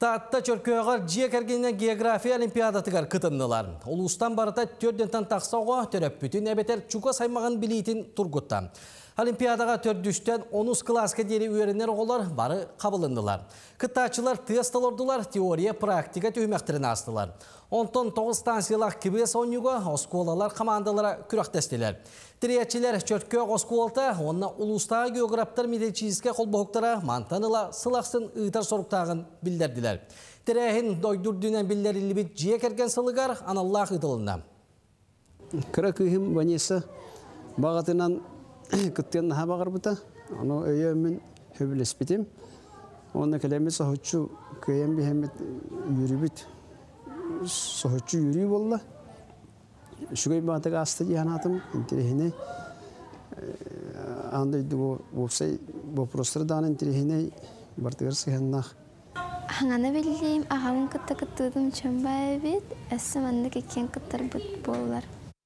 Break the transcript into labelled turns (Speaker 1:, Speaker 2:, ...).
Speaker 1: Таатта Чөркөөҕөр дьиэ кэргэнинэн география олимпиадатыгар кытыннылар. Улуустан барыта 4-тэн тахса оҕо төрөппүтүн эбэтэр чугас аймаҕын билиитин тургутта. Олимпиадаҕа төрдүстэн онус кылааска диэри үөрэнэр оҕолор бары хабылыннылар. Кыттааччылар тыас толордулар, теория, практика түһүмэхтэрин аастылар. Онтон 9 станциялаах КВС оонньууга оскуолалар командалара күрэхтэстилэр. Тэрийээччилэр Чөркөөх оскуолата уонна улуустааҕы географтар методическай холбоһуктара мантан ыла сыл ахсын ыытар соруктааҕын биллэрдилэр. Тэрээһин дойду үрдүнэн биллэриллибит дьиэ кэргэн сылыгар аналлаах ыытылынна.
Speaker 2: Кыра кыыһым Ванесса баҕатынан кыттыан наһаа баҕарбыта. Ону өйөөммүн сөбүлэспитим. Уонна кэлэммит соһуччу кыайан биһэммит үөрүүбүт соһуччу үөрүү буолла. Үчүгэй баҕатык ааста дии санаатым. Интэриэһинэй. Аан дойду уопсай боппуруостара даҕаны интэриэһинэй бартыгар сыһыаннаах.
Speaker 3: Хаҥаны биллиим, аҕабын кытта кыттыбытым чөм баа эбит, өссө маннык иккиэн кыттарбыт буоллар.